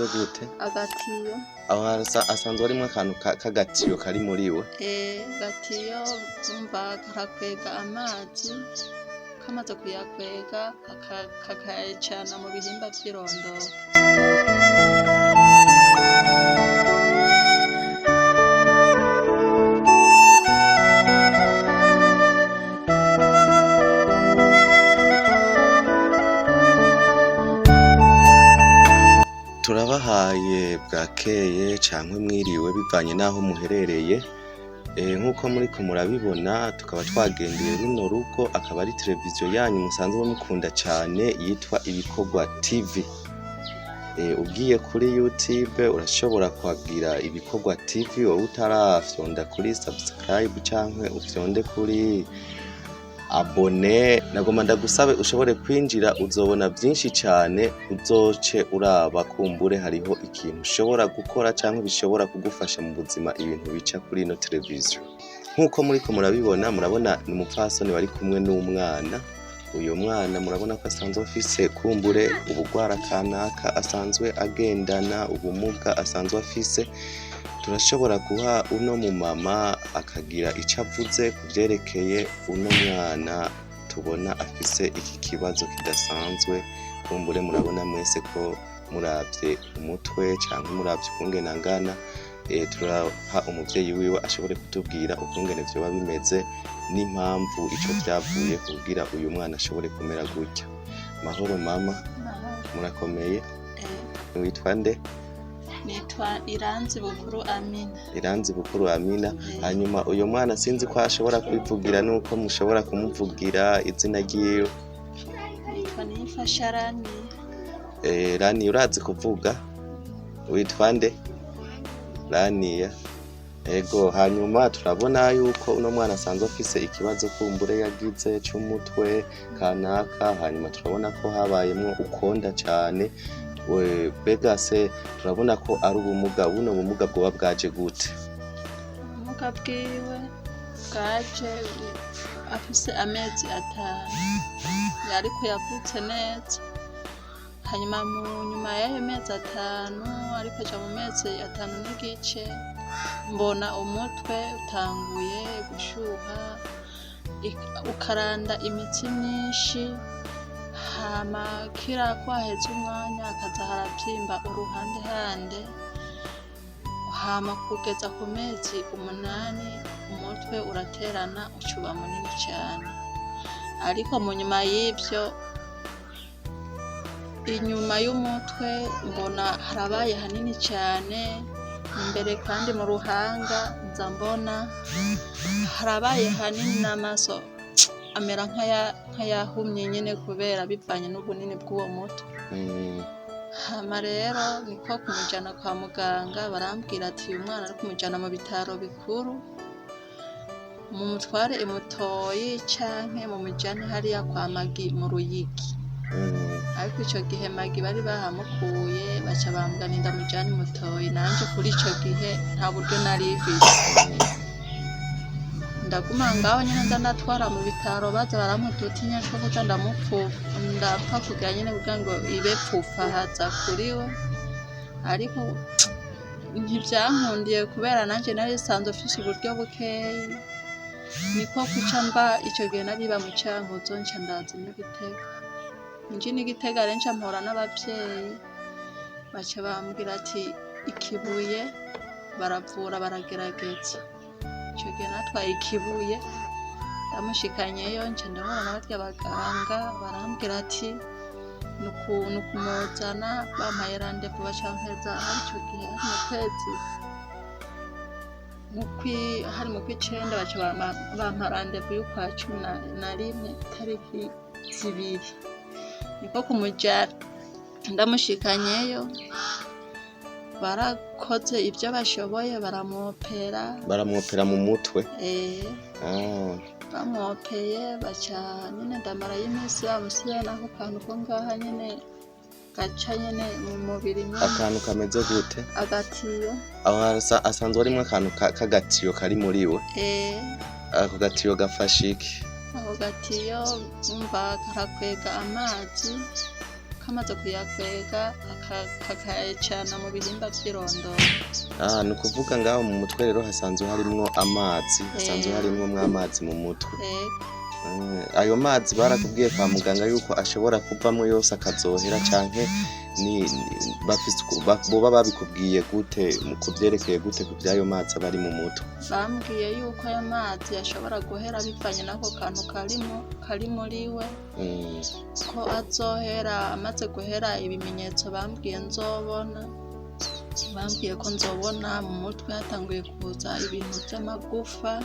Kameze gute? Agatiyo. Aho asanzwe arimwo akantu k'agatiyo kari muri we. Gatiyo umva karakwega amazi, kamaze kuyakwega kakayacana mu bihimba vy'irondoka. Turabahaye bwakeye canke mwiriwe bivanye n'aho muherereye. Nk'uko muriko murabibona, tukaba twagendeye runo rugo, akaba ari televiziyo yanyu musanzwe mukunda cane yitwa Ibikorwa TV. Ugiye kuri YouTube urashobora kuhagira Ibikorwa TV, wowe utarafyonda kuri subscribe canke ufyonde kuri abone. Nagomba ndagusabe ushobore kwinjira, uzobona vyinshi cane, uzoce uraba kumbure hariho ikintu ushobora gukora canke bishobora kugufasha mu buzima, ibintu bica kuri ino televiziyo. Nk'uko muriko murabibona, murabona ni umupfasoni bari kumwe n'umwana. Uyo mwana murabona ko asanzwe afise kumbure ubugwara kanaka, asanzwe agendana ubumuga asanzwe afise. Turashobora guha uno mumama akagira ico avuze ku vyerekeye uno mwana tubona afise iki kibazo kidasanzwe. Kumbure murabona mwese ko muravye umutwe canke muravye ukungene angana. Turaha umuvyeyi wiwe ashobore kutubwira ukungene vyoba bimeze n'impamvu ico vyavuye kugira uyu mwana ashobore kumera gutya. Mahoro mama? Mahoro. Murakomeye? Witwa nde? Nitwa Iranzi Bukuru Amina. Iranzi Bukuru Amina. Hanyuma uyu mwana sinzi ko ashobora kwivugira, nuko mushobora kumuvugira izina ryiwe. Nitwa Niyifasha Rani. Rani, urazi kuvuga? Witwa nde? Raniya. Ego, hanyuma turabona yuko uno mwana asanzwe afise ikibazo kumbure yagize c'umutwe kanaka. Hanyuma turabona ko habayemwo ukonda cane. Mbega se turabona ko ari ubumuga, buno bumuga bwoba bwaje gute? Ubumuga bwiwe bwaje afise amezi 5, ariko yavutse neza. Hanyuma mu nyuma y'ayo mezi 5, ariko aja mu mezi 5 n'igice, mbona umutwe utanguye gushuha, ukaranda imitsi myinshi. Hama kira ko haheze umwanya akaza haravyimba uruhande hande. Hama kugeza ku mezi 8 umutwe uraterana ucuba munini cane. Ariko mu nyuma y'ivyo, inyuma y'umutwe mbona harabaye hanini cane, imbere kandi mu ruhanga nza mbona harabaye hanini, n'amaso amera nk'ayahumye nyene kubera bivanye n'ubunini bw'uwo mutwe. Hama rero niko kumujana kwa muganga, barambwira ati uyu mwana ari kumujana mu bitaro bikuru, mumutware i Mutoyi canke mumujane hariya kwa Magi mu Ruyigi. Ariko ico gihe Magi bari bahamukuye, baca bambwira nti ndamujane i Mutoyi. Nanje kuri ico gihe nta buryo nari mfise. Ndaguma ngaho nyene, nza ndatwara mu bitaro, baza barampa udutinya two kuza ndapfa kugira nyene kugira ngo ibe pfufahaza kuri we. Ariko ntivyankundiye kubera nanje nari nsanzwe mfise uburyo bukeyi. Niko kuca mba ico gihe nariba mu Cankuzo, nca ndaza ino Gitega. Nje ino Gitega rero nca mpura n'abavyeyi, baca bambwira ati ikibuye baravura, baragerageza. Ico gihe natwaye ikibuye, ndamushikanyeyo, nca ndahura na barya baganga, barambwira ati nukumuzana. Bampaye rendez-vous, baca bampeza hari ico gihe hari mu kwezi hari mu kw'icenda, baca bampa rendez-vous y'ukwa 11 itariki 2. Niko kumujana, ndamushikanyeyo barakoze ivyo bashoboye, baramwopera. Baramwopera mu mutwe? Eh. Ah. Bamwopeye, baca nyene ndamarayo iminsi bamusize nako kantu ko ngaha nyene gaca nyene mu mubiri nyene. Akantu kameze gute? Agatiyo. Aho asanzwe arimwo akantu k'agatiyo kari muri we. Ako gatiyo gafashe iki? Ako gatiyo umva karakwega amazi, Kamaze kuyakwega kakayacana mu bihimba vy'irondoro. Ah, ni ukuvuga ngaho mu mutwe rero hasanzwe harimwo amazi, hasanzwe harimwo mw'amazi mu mutwe. Ego. Ayo mazi barakubwiye kwa muganga yuko ashobora kuvamwo yose akazohera canke ni bafise boba babikubwiye gute mu kuvyerekeye gute ku vy'ayo mazi aba ari mu mutwe? Bambwiye yuko ayo mazi ashobora guhera bivanye n'ako kantu karimo kari muri we, ko azohera. Amaze guhera, ibimenyetso bambwiye nzobona, bambwiye ko nzobona mu mutwe hatanguye kuza ibintu vy'amagufa.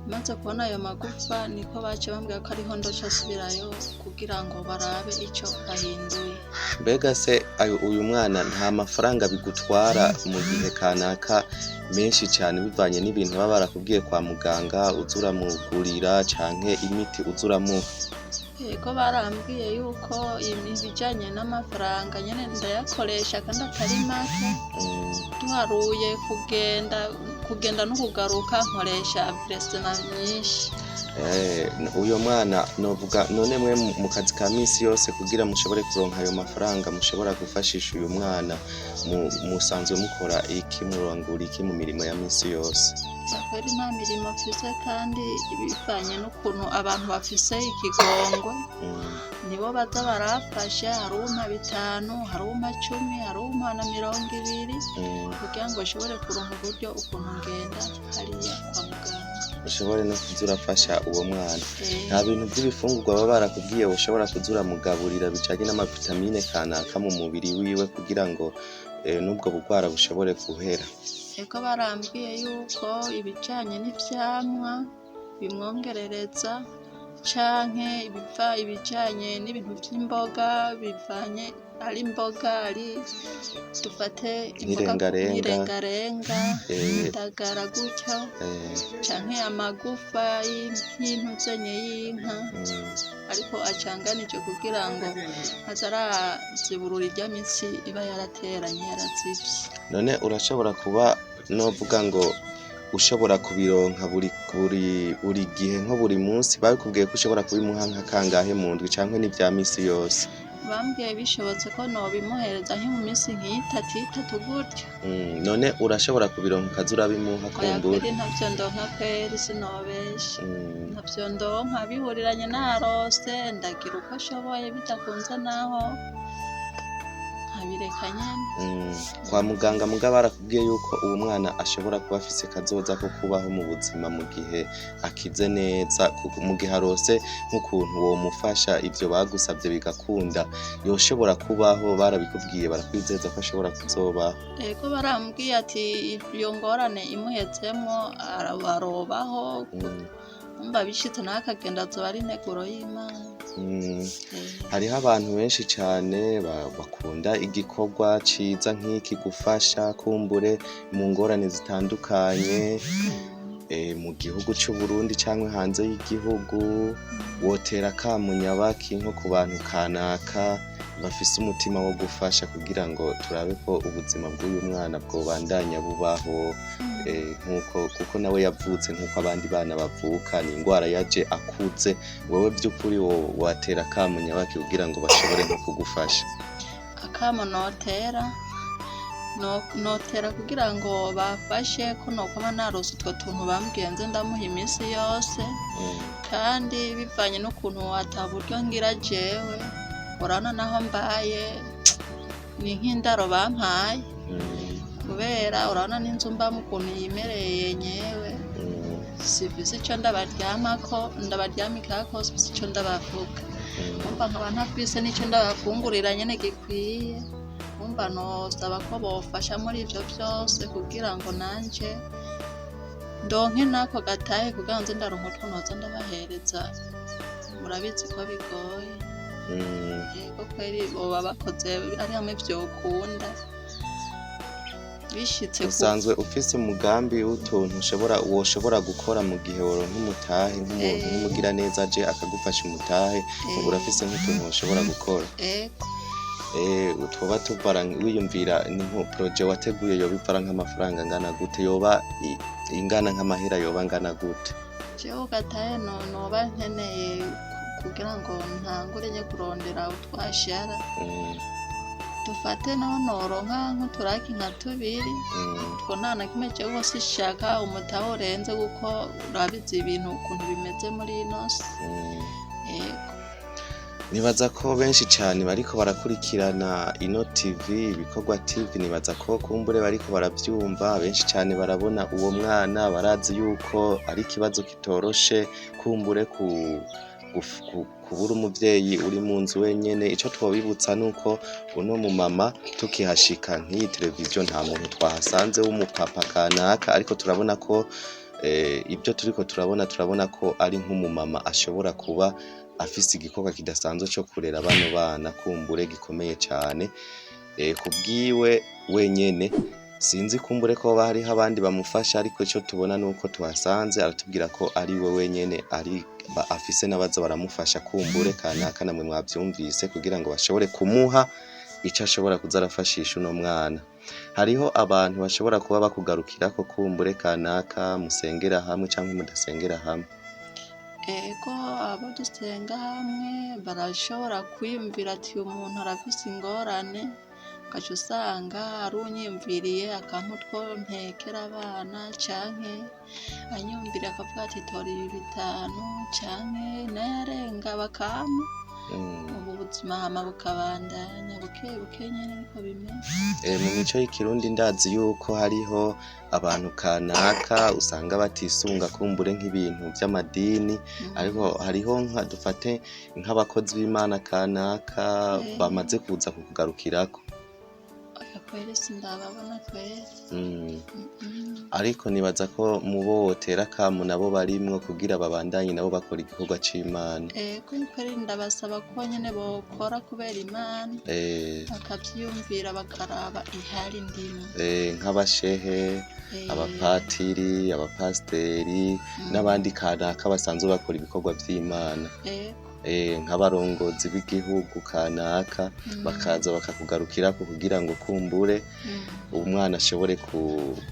Maze kubona ayo magufa, niko baciye bambwira ko ariho ndoca asubirayo kugira ngo barabe ico bahinduye. Mbega se uyu mwana nta mafaranga bigutwara mu gihe kanaka menshi cane bivanye n'ibintu baba barakubwiye kwa muganga uza uramugurira canke imiti uza uramuha? Yego, barambwiye yuko ibijanye n'amafaranga nyene ndayakoresha kandi atari make. Duharuye kugenda no kugaruka, nkoresha versement myinshi. Uyo mwana novuga none mwe mu kazi ka misi yose kugira mushobore kuronka ayo mafaranga mushobora gufashisha uyu mwana, musanzwe mukora iki, murangura iki mu mirimo ya misi yose? Kweri nta mirimo mfise, kandi bivanye n'ukuntu abantu bafise ikigongwe nibo baza barafasha. Hari uwumpa 5, hari uwumpa 10, hari uwumpa na 20 kugira ngo nshobore kuronka uburyo ukuntu ngenda hariya kwa muganga. Ushobore no kuza urafasha uwo mwana. Nta bintu vy'ibifungurwa baba barakubwiye woshobora kuza uramugaburira bijanye n'amavitamine kanaka mu mubiri wiwe kugira ngo n'ubwo bugwara bushobore guhera? Ego, barambwiye yuko ibijanye n'ivyamwa bimwongerereza, canke ibiva ibijanye n'ibintu vy'imboga, bivanye ari imboga, ari dufate imboga Nk'irengarenga. Nk'irengarenga, indagara gutyo, canke amagufa y'intuzenye y'inka, ariko acanganije kugira ngo aze araziburura irya mitsi iba yarateranye yarazivye. None urashobora kuba novuga ngo ushobora kubironka buri buri buri gihe, nko buri munsi? Babikubwiye ko ushobora kubimuha nka kangahe mu ndwi canke n'ivya misi yose? Bambwiye bishobotse ko nobimuhereza nko mu minsi nk'itatu itatu gutyo. None urashobora kubironka ukaza urabimuha Oya. Kumbure? Kweri ntavyo ndonka, kweri sinobesha. Ntavyo ndonka, bihuriranye narose ndagira uko ashoboye, bidakunze naho nkabireka nyene. Kwa muganga muga barakubwiye yuko uwo mwana ashobora kuba afise kazoza ko kubaho mu buzima mu gihe akize neza, mu gihe arose nk'ukuntu womufasha ivyo bagusavye bigakunda, yoshobora kubaho? Barabikubwiye, barakwizeza ko ashobora kuzobaho? Ego, barambwiye ati iyo ngorane imuhezemwo arobaho. Umva bishitse nawe akagenda azoba ari integuro y'Imana. Hariho abantu benshi cane bakunda igikorwa ciza nk'iki, gufasha kumbure mu ngorane zitandukanye mu gihugu c'Uburundi canke hanze y'igihugu. Wotera akamo nyabaki nko ku bantu kanaka bafise umutima wo gufasha kugira ngo turabe ko ubuzima bw'uyu mwana bwobandanya bubaho, nkuko kuko nawe yavutse nk'uko abandi bana bavuka, ni ingwara yaje akuze. Wewe vy'ukuri watera akamo nyabaki kugira ngo bashobore nko kugufasha? Akamo notera, notera kugira ngo bafashe ko nokwama narose utwo tuntu bambwiye nze ndamuha iminsi yose. Kandi bivanye n'ukuntu ata buryo ngira jewe, urabona naho mbaye ni nk'indaro bampaye, kubera urabona n'inzu mbamwo ukuntu yimereye nyewe. Sifise ico ndabaryamako, ndabaryamikako, sifise ico ndabavuga. Umva nkaba ntafise n'ico ndabafungurira nyene gikwiye. Umva nosaba ko bofasha muri ivyo vyose kugira ngo nanje ndonke n'ako gatahe kugira nze ndaronka utwo noza ndabahereza. Murabizi ko bigoye. Yego kweri, boba bakoze ari hamwe vyokunda bishitse ku Usanzwe ufise umugambi w'utuntu ushobora woshobora gukora mu gihe woronka umutahe, nk'umuntu nk'umugiraneza aje akagufasha umutahe, urafise nk'utuntu woshobora gukora? Ego. Twoba tuvara wiyumvira ni nko projet wateguye yoba ivara nk'amafaranga angana gute, yoba ingana nk'amahera yoba angana gute? Jewe gatahe noba nkeneye. kugira ngo ntangure nye kurondera utwashara. Dufate naho noronka nk'uturaki nka tubiri, two nta na kimwe jewe sishaka umutahe urenze kuko urabizi ibintu ukuntu bimeze muri ino si. Yego. Nibaza ko benshi cane bariko barakurikirana ino TV, Ibikorwa TV, nibaza ko kumbure bariko baravyumva, benshi cane barabona uwo mwana, barazi yuko ari ikibazo kitoroshe kumbure kubura umuvyeyi uri mu nzu wenyene. Ico twobibutsa nuko uno mumama tukihashika nk'iyi televiziyo nta muntu twahasanze w'umupapa kanaka, ariko turabona ko ibyo turiko turabona, turabona ko ari nk'umumama ashobora kuba afise igikorwa kidasanzwe co kurera bano bana, kumbure gikomeye cane kubwiwe wenyene. Sinzi kumbure ko hoba hariho abandi bamufasha, ariko ico tubona nuko tuhasanze aratubwira ko ari we wenyene ari afise n'abaza baramufasha kumbure kanaka, namwe mwavyumvise, kugira ngo bashobore kumuha ico ashobora kuza arafashisha uno mwana. Hariho abantu bashobora kuba bakugarukirako kumbure kanaka musengera hamwe canke mudasengera hamwe? Ego, abo dusenga hamwe barashobora kwiyumvira ati uyu muntu arafise ingorane, ugaca usanga ari unyiyumviriye akampa utwo ntekera abana, canke anyumvira akavuga ati tora ibi bitanu canke n'ayarenga bakampa. Ubu buzima hama bukabandanya buke buke nyene niko bimeze. Mu mico y'ikirundi ndazi yuko hariho abantu kanaka usanga batisunga kumbure nk'ibintu vy'amadini, ariko hariho nka dufate nk'abakozi b'Imana kanaka bamaze kuza kukugarukirako. Oya kweri, sindababona kweri. Ariko nibaza ko mubo wotera akamo nabo barimwo kugira babandanye nabo bakora igikorwa c'Imana. Ego kweri, ndabasaba ko nyene bokora kubera Imana, bakavyiyumvira bakaraba ihari ndimwo. Nk'abashehe, abapatiri, abapasiteri n'abandi kanaka basanzwe bakora ibikorwa vy'Imana. Ego. Nk'abarongozi b'igihugu kanaka bakaza bakakugarukirako kugira ngo kumbure umwana ashobore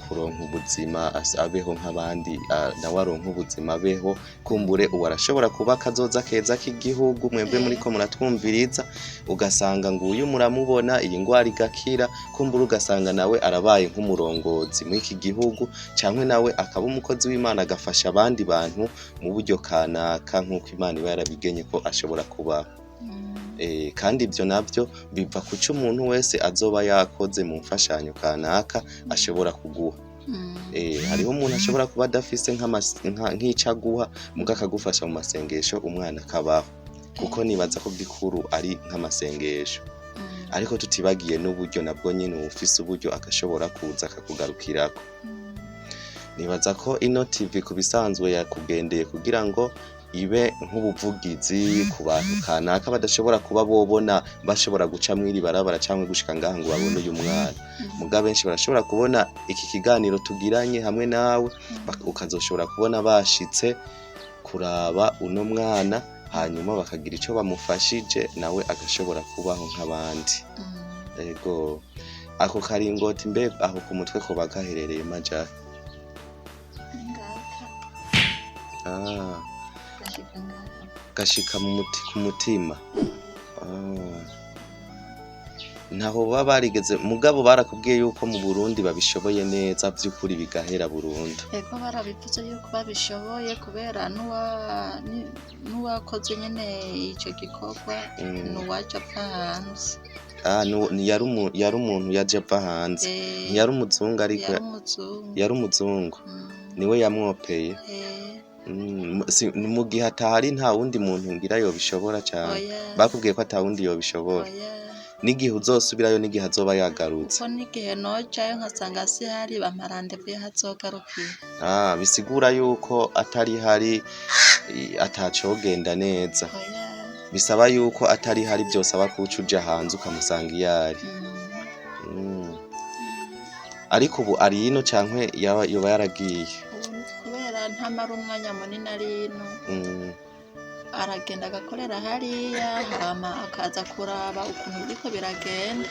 kuronka ubuzima, abeho nk'abandi, nawe aronke ubuzima abeho. Kumbure uwo arashobora kuba akazoza keza k'igihugu, mwebwe muriko muratwumviriza, ugasanga nguyu muramubona iyi ngwara igakira, kumbure ugasanga nawe arabaye nk'umurongozi mw'iki gihugu, canke nawe akaba umukozi w'Imana agafasha abandi bantu mu buryo kanaka nk'uko Imana iba yarabigenye ko ashobora kubaho. Kandi ivyo navyo biva kuco umuntu wese azoba yakoze mu mfashanyo kanaka ashobora kuguha. Hariho umuntu ashobora kuba adafise nk'ico aguha, muga akagufasha mu masengesho umwana akabaho, kuko nibaza ko gikuru ari nk'amasengesho, ariko tutibagiye n'uburyo nabwo nyene uwufise uburyo agashobora kuza akakugarukirako. Nibaza ko ino TV ku bisanzwe yakugendeye kugira ngo ibe nk'ubuvugizi ku bantu kanaka badashobora kuba bobona bashobora guca mw'iri barabara canke gushika ngaha ngo babone uyu mwana. Muga benshi barashobora kubona iki kiganiro tugiranye hamwe nawe, ukazoshobora kubona bashitse kuraba uno mwana, hanyuma bakagira ico bamufashije nawe agashobora kubaho nk'abandi. Ego, ako karingoti mbe aho ku mutwe koba gaherereye majahe? Ngaka. Ah. Gashika ngaha. Gashika ku mutima. Ntaho baba barigeze, mugabo barakubwiye yuko mu Burundi babishoboye neza vy'ukuri bigahera burundu? Ego, barabivuze yuko babishoboye kubera n'uwakoze nyene ico gikorwa n'uwaje ava hanze. Ah, yari umuntu yaje ava hanze. Ntiyari umuzungu ariko? Yari umuzungu. Yari umuzungu. Niwe yamwopeye? Eh. Mu gihe atahari nta wundi muntu ngira yobishobora cane. Oya. Bakubwiye ko ata wundi yobishobora? Oya. N'igihe uzosubirayo, n'igihe azoba yagarutse? Kuko n'igihe nojayo nkasanga sihari, bampa rendez-vous y'aho azogarukira. Ah, bisigura yuko atari hari atacogenda neza. Oya. Bisaba yuko atari hari vyosaba ko uca uja hanze ukamusanga iyo ari. Ariko ubu ari ino canke yoba yaragiye? Ubu kubera ntamara umwanya munini ari ino, aragenda agakorera hariya, hama akaza kuraba ukuntu biriko biragenda.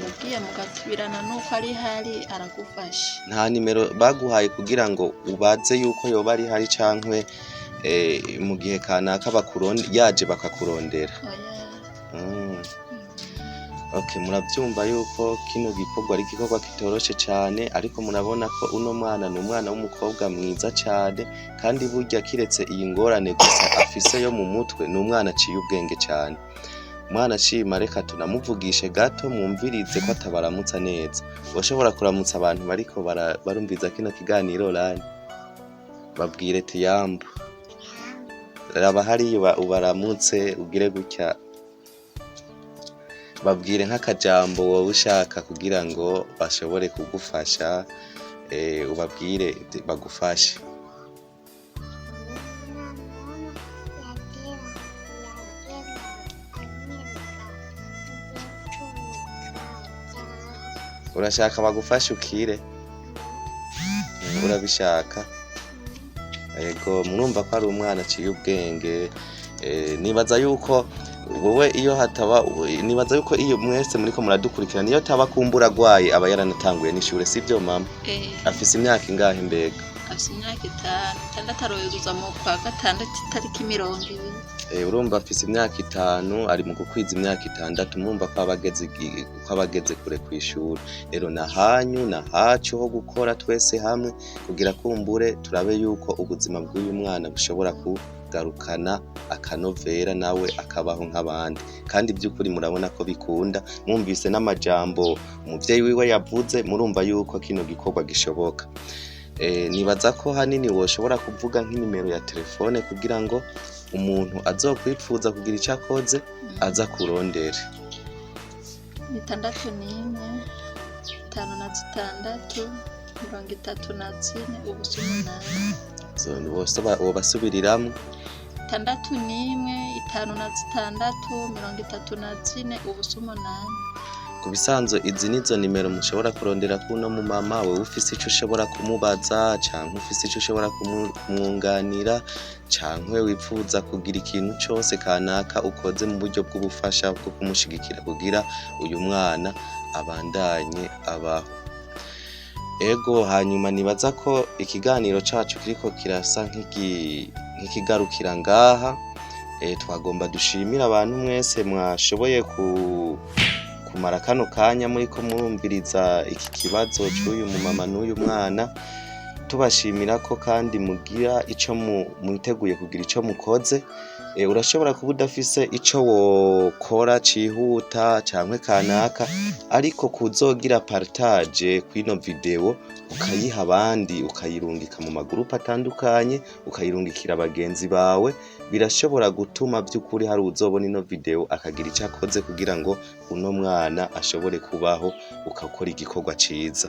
Ugiye mugasubirana nuko ari hari aragufasha. Nta nimero baguhaye kugira ngo ubaze yuko yoba ari hari canke mu gihe kanaka yaje bakakurondera. Oya. Okay, muravyumva yuko kino gikorwa ari igikorwa kitoroshe cane, ariko murabona ko uno mwana ni umwana w'umukobwa mwiza cane, kandi burya kiretse iyi ngorane gusa afise yo mu mutwe, ni umwana aciye ubwenge cane. Umwana ashima, reka tunamuvugishe gato mwumvirize ko atabaramutsa neza. Woshobora kuramutsa abantu bariko barumviza kino kiganiro Rani? Babwire tiyambu. Raba hariya ubaramutse ugire gutya, babwire nk'akajambo wowe ushaka kugira ngo bashobore kugufasha, ubabwire bagufashe. Urashaka bagufashe ukire? Urabishaka? Ego, murumva ko ari umwana aciye ubwenge. Nibaza yuko wowe iyo hataba, nibaza yuko iyo mwese muriko muradukurikirana, iyo taba kumbura agwaye aba yaranatanguye n'ishure, sivyo mama? Eh. Afise imyaka ingahe mbega? Afise imyaka 5, 6 aroyuzuza mu kwa gatandatu itariki 20. Urumva afise imyaka 5, ari mu gukwiza imyaka 6, murumva ko aba ageze kure kw'ishure. Rero nahanyu nahacu ho gukora twese hamwe kugira kumbure turabe yuko ubuzima bw'uyu mwana bushobora kugarukana akanovera, nawe akabaho nk'abandi. Kandi by'ukuri murabona ko bikunda, mwumvise n'amajambo umuvyeyi wiwe yavuze, murumva yuko kino gikorwa gishoboka. Nibaza ko hanini woshobora kuvuga nk'inimero ya telefone kugira ngo umuntu azokwipfuza kugira ico akoze aza kurondere. 61 56 34 08. Wobasubiriramwo. 61 56 34 08. Ku bisanzwe izi nizo nimero mushobora kurondera kuno mu mama, wewe ufise ico ushobora kumubaza, canke ufise ico ushobora kumwunganira, canke wipfuza kugira ikintu cose kanaka ukoze mu buryo bw'ubufasha bwo kumushigikira kugira uyu mwana abandanye abaho. Ego, hanyuma nibaza ko ikiganiro cacu kiriko kirasa nk'ikigarukira ngaha. Twagomba dushimire abantu mwese mwashoboye kumara kano kanya muriko murumviriza iki kibazo c'uyu mumama n'uyu mwana, tubashimira ko kandi mugira ico mwiteguye kugira ico mukoze. Urashobora kuba udafise ico wokora cihuta canke kanaka, ariko kuzogira partage kw'ino video ukayiha abandi, ukayirungika mu magurupe atandukanye, ukayirungikira bagenzi bawe, birashobora gutuma vy'ukuri hari uwuzobona ino video akagira ico akoze kugira ngo uno mwana ashobore kubaho, ukakora igikorwa ciza.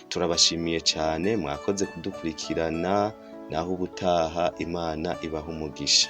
Turabashimiye cane, mwakoze kudukurikirana, naho ubutaha Imana ibaha umugisha.